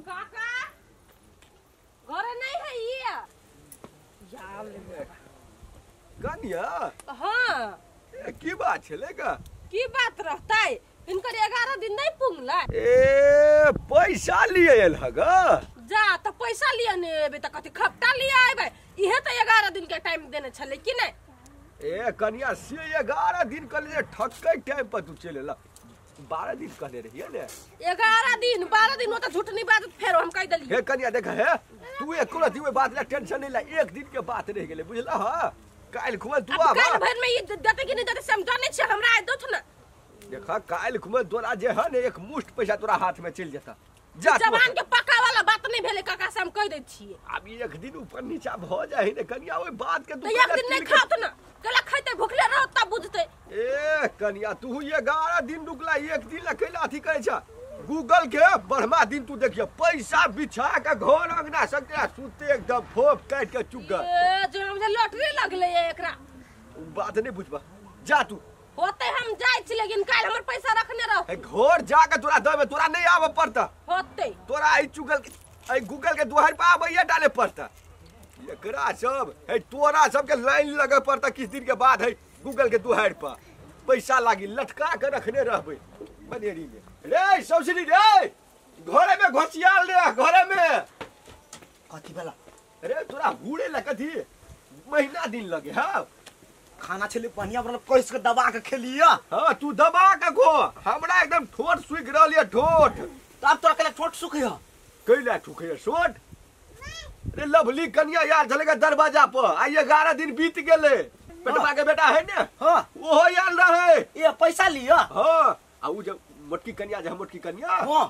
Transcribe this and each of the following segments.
काका घरे नहीं है ये यार कनिया। हां की बात छले का? की बात रहतै, इनकर 11 दिन नहीं पुंगला। ए पैसा लिए आयल हगा जा त पैसा लिए ने एबे त कथि खपटा लिए आबे, इहे त 11 दिन के टाइम देने छले कि नहीं? ए कनिया से 11 दिन कहले ठक्कै टाइम पर तू चले ला, 12 दिन कहने रहिए ने। 11 दिन 12 दिन होता झूठ नहीं बात फेरो हम कह देली। हे कनिया देख हे तू एको रति ओइ बात ला टेंशन नहीं ला, एक दिन के बात रह गेले बुझला। हां काल खुमल तू आबा, काल भर में ई देते कि नहीं देते से हम जानै छी, हमरा आइ दोथ ना। देखा काल खुमल तोरा जे है ने एक मुश्त पैसा तोरा हाथ में चल जेता। जा जवान के पका वाला बात नहीं भेले काका से हम कह दै छी। अब एक दिन ऊपर नीचा भ जाय ने कनिया ओइ बात के तू एक दिन नहीं खात ना, कला खाइते भुखले रहो तब बुझते। ए कनिया तू 11 दिन रुकला, एक दिन ला कैला अथी करै छ। गूगल के बढ़मा दिन तू देखिए पैसा बिछा के घर अंगना सकरा सुते एकदम फोप काट के चुक गए। ए जो हम लॉटरी लगले एकरा बात नहीं बुझबा। जा तू होते हम जाय छी, लेकिन काल हमर पैसा रखने रहो। ए घर जा के तोरा देबे, तोरा नहीं आवे पड़ता। होते तोरा आई चुगल आई गूगल के दुहार पर आबैया डाले पड़ता। एकरा सब है तोरा सब के लाइन लगे पड़ता किस दिन के बाद है गूगल के दुहार पर पैसा लागी लटका के रखने रहबे बनेरी में। रे सौसरी रे घरे में घोसियाल रे घरे में कथी भेला रे तोरा हुड़े ला कथी महीना दिन लगे। हां खाना छले बढ़िया बनल कइस के दबा के खेलिया। हां तू दबा के खो, हमरा एकदम ठोट सुख रहल ये ठोट। तब तोरा केला ठोट सुख है? कैला ठुक है सोट रे लवली कनिया यार चलेगा दरवाजा पर। आई 11 दिन बीत गेले, बेटवा के बेटा है ने। हां ओहो यार रहे ए पैसा लिया। हां आ उ जब मोटकी कनिया जे मोटकी कनिया। हां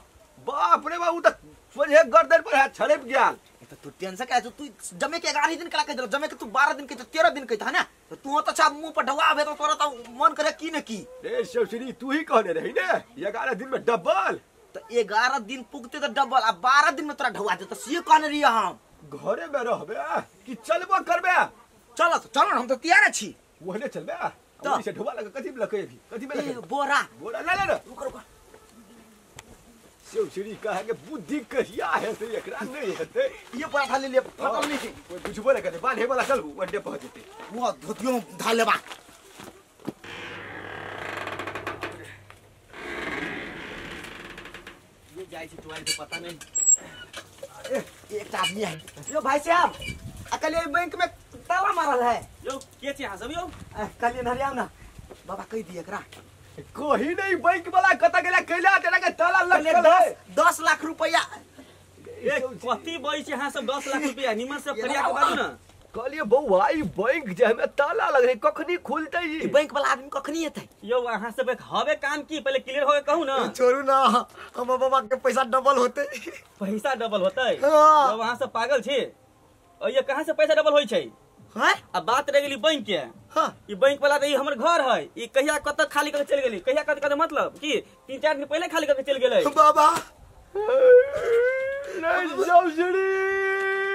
बाप रे बाप उ त सोझे गर्दन पर हाथ छड़प गेल। त तू टेंशन का तू जमे के 11 दिन कला कह देलो, जमे के तू 12 दिन के 13 दिन कहता है ना, तो तू त अच्छा मुंह पर ढवा आबे तो तोरा त मन करे की न की। रे शिवश्री तू ही कहने रही ने 11 दिन में डबल, त 11 दिन पुगते त डबल आ 12 दिन में तोरा ढवा दे त से कहने रही हम। घरे में रहबे कि चलबो करबे? चल चल हम त तैयार छी। ओहने चलबे त से ढवा लगे कथि में लगे अभी कथि में लगे? बोरा बोरा ले ले ना रुक रुक। शिवश्री कहे के बुद्धि कहिया हेतै एकरा नहीं हेतै। ये बोरा था ले ले फटल नहीं छै कोई बुझबो नै करतै, बान्हे वाला चल वंडे पहुंच जेतै। वो धोतियो धा लेबा। ये जाय छै तोरा के पता नहीं। एक आदमी है यो भाई साहब, अकले बैंक में ताला मारल है। यो के छी अहाँ सब यो? कल नरियाव ना बाबा कह दिए एकरा कोही नहीं बैंक वाला कत गेला कैला तेरा के ताला लटकल है। 10 लाख रुपया। ए कथि बई छी अहाँ सब 10 लाख रुपया निमन से फरिया के बाजू ना। कहलिए बौआ ई बैंक जे हमें ताला लग रहे कखनी खुलतै? ई बैंक वाला आदमी कखनी एतै? यो अहाँ सब हवे काम की पहले क्लियर होके कहू ना। छोड़ू ना हम बाबा के पैसा डबल होते। पैसा डबल होतै? यो अहाँ सब पागल छी? और ये कहां से पैसा डबल होई छै? हां अब बात रह गेली बैंक के। हां ई बैंक वाला त ई हमर घर है, ई कहिया कत खाली करके चल गेली, कहिया कत कत मतलब कि 3-4 दिन पहले खाली करके चल गेलै। बाबा नहीं सौसरी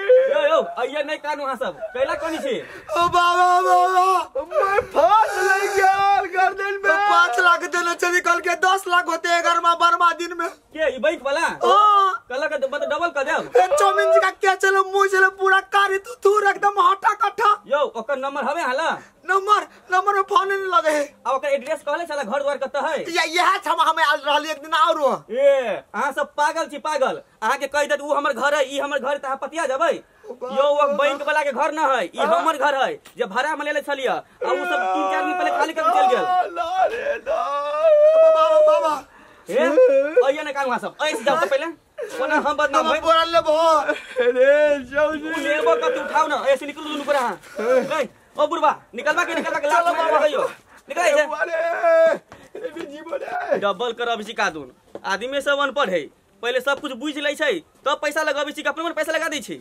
यो यो आइया नहीं कानू अहाँ सब कैला कोनी छी? ओ बाबा बाबा मैं फांस लग गेल गर्दन में। 5 लाख देने चली कल के 10 लाख होते 11 12 दिन में। के ई बैंक वाला? हां कल के मतलब डबल कर देब। ए चौमिन जी का क्या चलो मुंह चलो पूरा कारी तू थूर एकदम हटा कट्ठा। यो ओकर नंबर हवे हाला? नंबर नंबर में फोन नहीं लगे है। आ ओकर एड्रेस कहले चला घर द्वार कत है? या यह छम हमें आल रहली एक दिन और। ए अहाँ सब पागल छी पागल, अहाँ के कह देत उ हमर घर है ई हमर घर त अहाँ पतिया जबै। यो वो बैंक वाला के घर न है, ई हमर घर है जे भाड़ा में लेले छलिया आ उ सब 3-4 दिन पहले खाली करके चल गेल। ला रे ला बाबा बाबा ए आइया ने कान वहां सब ऐसे जाओ तो पहले कोना हम बदनाम होय। बोरा लेबो रे चौधरी लेबो कत उठाओ ना ऐसे निकलू दुनू पर। हां ए ओ बुढ़वा निकलबा के निकलबा के लात मारबा कहियो निकल ऐसे। अरे रे जीवो रे डबल करब छी कादून आदमी सब अनपढ़ है, पहले सब कुछ बुझ लै छै तब पैसा लगाबै छी, अपने मन पैसा लगा दै छै।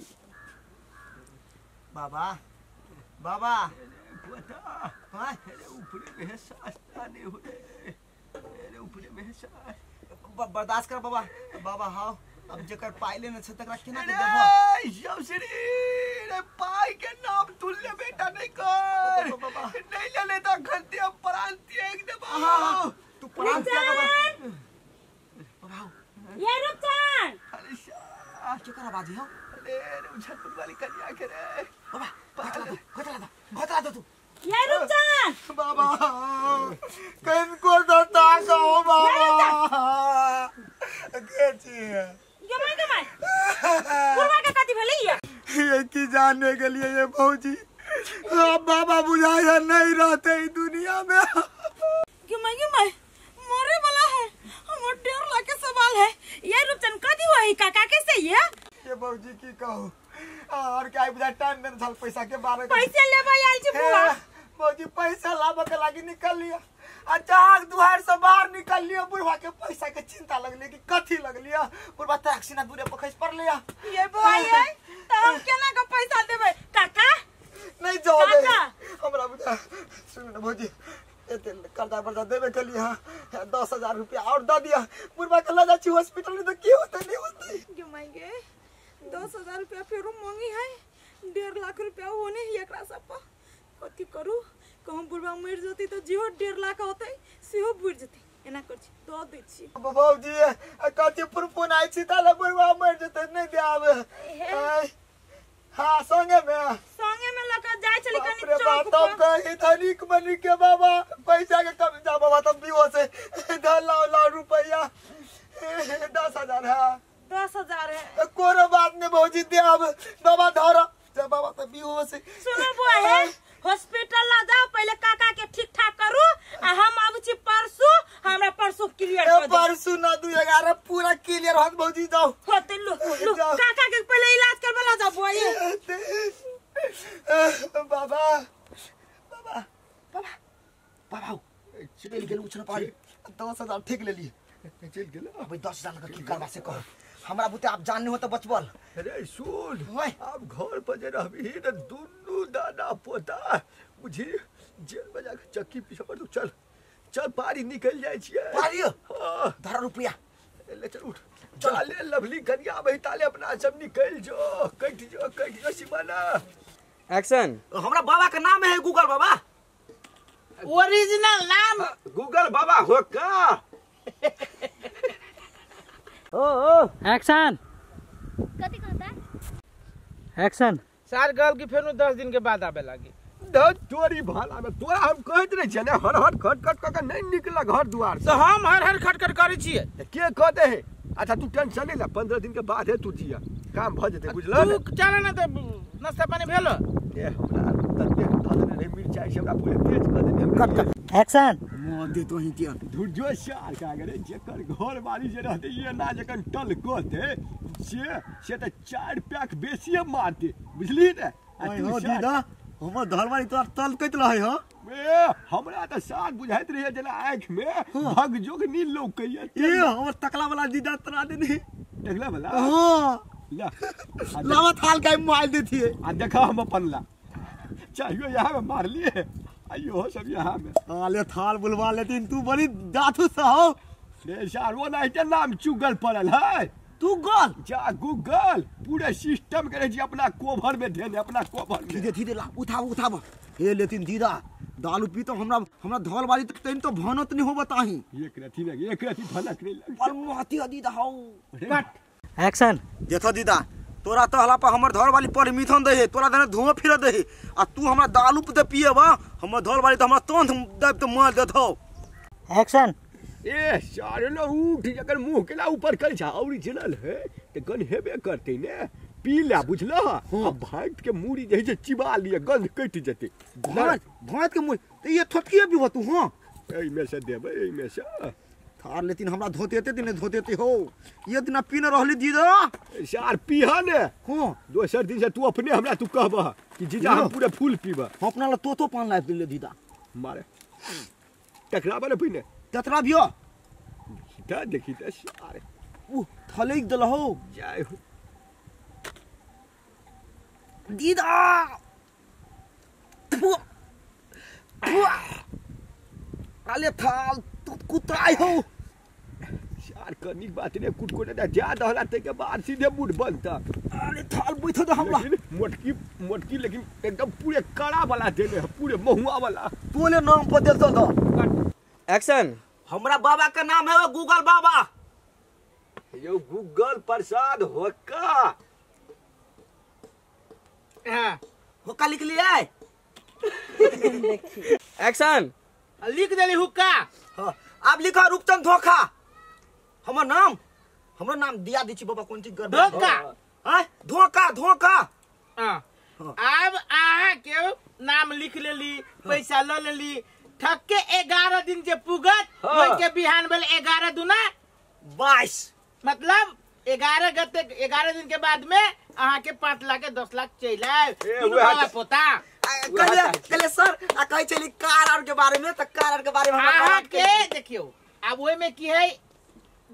बाबा बाबा बता अरे ऊपरे में है सस्ता नहीं हो अरे ऊपरे में है सस्ता। बर्दाश्त कर बाबा बाबा। हां अब जेकर पाई लेने छै तकरा केना के देबो? रे शमश्री रे पाई के नाम तुलने बेटा नहीं कर नहीं ले ले तो खलती हम प्राण त्याग देबो। तू प्राण त्याग बाबा। ये रूपचंद अरे केकर आवाज है? अरे रे झटपट वाली कन्या के रे बाबा, खतरा दो खतरा दो तू। ये रुपचन बाबा कनको दता कहो बाबा के छी गमाय गमाय बुढ़वा के कथी भेलै ये? ये की जानने के लिए ये भौजी अब बाबा बुझाया नहीं रहते इस दुनिया में। गमाय गमाय मरे वाला है, हमर 1.5 लाख के सवाल है। ये रुपचन कथी होई काका कैसे ये? ये भौजी की कहू और क्या बुझा टाइम देन छल पैसा के बारे पैसे लेबै आयल छी बुआ। भौजी पैसा लाबे के लागी निकल लिया आ चाक दुहार से बाहर निकल लिया। बुढ़वा के पैसा के चिंता लगली कि कथी लगलिया। बुढ़वा टैक्सी ना दूरे पर खस पड़ लिया। ये बुआ ये त हम केना के पैसा देबै काका? नहीं जाओ हमरा बुझा। सुन न भौजी एते कर्जा बर्जा देबे के लिए 10,000 रुपया और the दिया। बुढ़वा के ल जा छी हॉस्पिटल में तो की होते नहीं होते। गमाई गे 10,000 रुपया फेरू मांगी है, 1.5 लाख रुपया होने ही एकरा सब पर कथी करू? कहूँ बुढ़वा मर जती तो जीहो 1.5 लाख होते सेहो बुढ़ जती। एना कर छी the they छी बाबूजी कथी फुरफुन आइ छी ताले बुढ़वा मर जते नहीं दे आवे। हां संगे में लक जाय छली कनी चौक पर कही धनिक बनी के बाबा पैसा के कमी जा बाबा तब बीओ से लाओ लाओ रुपया 10,000 है 10,000 है कोनो बात नहीं भौजी दे आवे बाबा धर जा बाबा तब बीओ से। सुनो बुआ है हॉस्पिटल ला जाओ पहले काका के ठीक ठाक करू आ हम आबु छी परसू, हमरा परसू क्लियर कर दे। परसू ना 2/11 पूरा क्लियर होत भौजी जाओ। होते लो लो काका के पहले इलाज करबे ला जाओ बुआ ये। बाबा बाबा बाबा बाबा चल गेल उछन पारी 10,000 ठीक ले लिए चल गेल। अब 10,000 का की करबा से कह हमरा बुते आप जानने हो तो बचबल। अरे सुन आप घर पर जे रहबी त दुन्नू दादा पोता बुझी जेल में जाके चक्की पीछे पर तू चल चल पारी निकल जाय छियै पारी। हां धर रुपया ले चल उठ चले लवली कनिया बही ताले अपना सब निकल जो कट जो सिमाना। एक्शन। हमरा बाबा का नाम है गूगल बाबा, ओरिजिनल नाम गूगल बाबा हो का? ओ ओ एक्शन कथी कहता? एक्शन सार गल की फेनु 10 दिन के बाद आबे लागी। तोरी भाला में तोरा हम कहत रहे छियै ने हर हर खट खट क के नहीं निकला घर दुआर से। तो हम हर हर खट खट करै छियै के कहते है? अच्छा तू टेंशन नहीं ले, 15 दिन के बाद है तू जिया काम भ जेतै बुझल ने। तू चल ना त नाश्ता पानी भेलो? ए हमरा तते धऽ देने रहे मिरचाई से हमरा पूरे तेज क देने। कट कट एक्शन मोह दे तो ही के धुरजो सार का करे जेकर घर बारी जे रहते ये ना जखन टल कहते से त 4 पैक बेसिए मारते बुझली ने। आ तू दीदा हमर घरवाली तोरा तल कइत रहे हो? ए हमरा त साथ बुझाइत रहे जेना आंख में भग जोग नी लौकैया। ए हमर तकला वाला दीदा तोरा देने तकला वाला? हां ला लावा थाल के मोबाइल देथिए आ देखा हम अपन ला चाहियो यहां में मार लिए आइयो सब यहां में आले थाल बुलवा लेतिन तू बड़ी दाथु सहो रे सारो नहीं के नाम चुगल पड़ल है। तू गल जा गूगल पूरे सिस्टम करे जी अपना कोभर में धेने अपना कोभर में धीरे धीरे ला उठाव उठाव हे लेतिन दीदा दालू पी तो हमरा हमरा धौल वाली तो तैन तो भनत नहीं हो बताही एक रथी ने एक रथी भनक नहीं लग पर मोहती दीदा how cut action. देखो दीदा तोरा तो हला पर हमर धौल वाली पर मिथन दे है तोरा दने धुआं फिर दे है आ तू हमरा दालू पे पिएबा हमर धौल वाली तो हमरा तोंद दब तो मार देथौ। एक्शन। ए सारे लो उठ जकर मुंह के ला ऊपर कर जा ओरिजिनल है ते गन हेबे करते ने पी ला बुझलो। हां भांट के मूड़ी जे छै चिबा लिए गंध कटि जते भांट भांट के मुड़ी ते ये थोटकिए भी हो तू। हां एई में से देबै एई में से थार लेतिन हमरा धोतेते दिन धोतेते हो ये दिना पीने रहली दीदा सार पीहा ने। हां दोसर दिन से तू अपने हमरा तू कहबह कि जीजा हम पूरा फूल पीबा। हम अपना ला तोतो पान ला दिले दीदा मारे टकराबे ने पीने ततरा बियो ता देखी त सारे उ थलेक देलहो जय हो दीदा अले थाल तू कुताई हो यार कनिक बात ने कुट कुट जा दहला ते के बाद सीधे मूड बनता। अरे थाल बैठो तो हमरा मोटकी मोटकी लेकिन एकदम पूरे कड़ा वाला देने है पूरे महुआ वाला तोले नाम पर देल तो। एक्शन। हमरा बाबा का नाम है वो गूगल बाबा। यो गूगल प्रसाद होका। हाँ हुक्का लिख लिया। एक्शन। लिख देली हुक्का। हाँ अब लिखा रूपचंद धोखा। हमर नाम, हमरो नाम दिया दी छी बाबा कोन चीज गड़बड़। धोखा। हाँ धोखा धोखा। अब अहाँ के नाम लिख लेली, पैसा ल लेली, ठक के 11 दिन जे पुगत ओहि के बिहान भेल 11 दूना 22, मतलब 11 गते 11 दिन के बाद में अहाँ के 5 लाख के 10 लाख चलि आयल। बाबा पोता कहले सर आ कहै छली कार आर के बारे में, त कार आर के बारे में हमरा अहाँ के देखियो आब ओहि में की है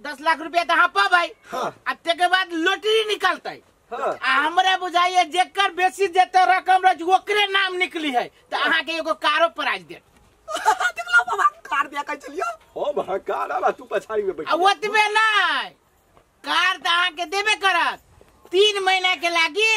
10 लाख रुपया त अहाँ पबै। आ तकर बाद लॉटरी निकलतै। आ हमरा बुझाइए जेकर बेसी जेते रकम रह ओकरे नाम निकली है त अहाँ के एगो कारो प्राइज देत। देखला बाबा कार दिया कहै छलियो। हम हां कार आबा तू पछाड़ी में बैठ। आ ओतबे नै कार त अहाँ के देबे करत 3 महीना के लागी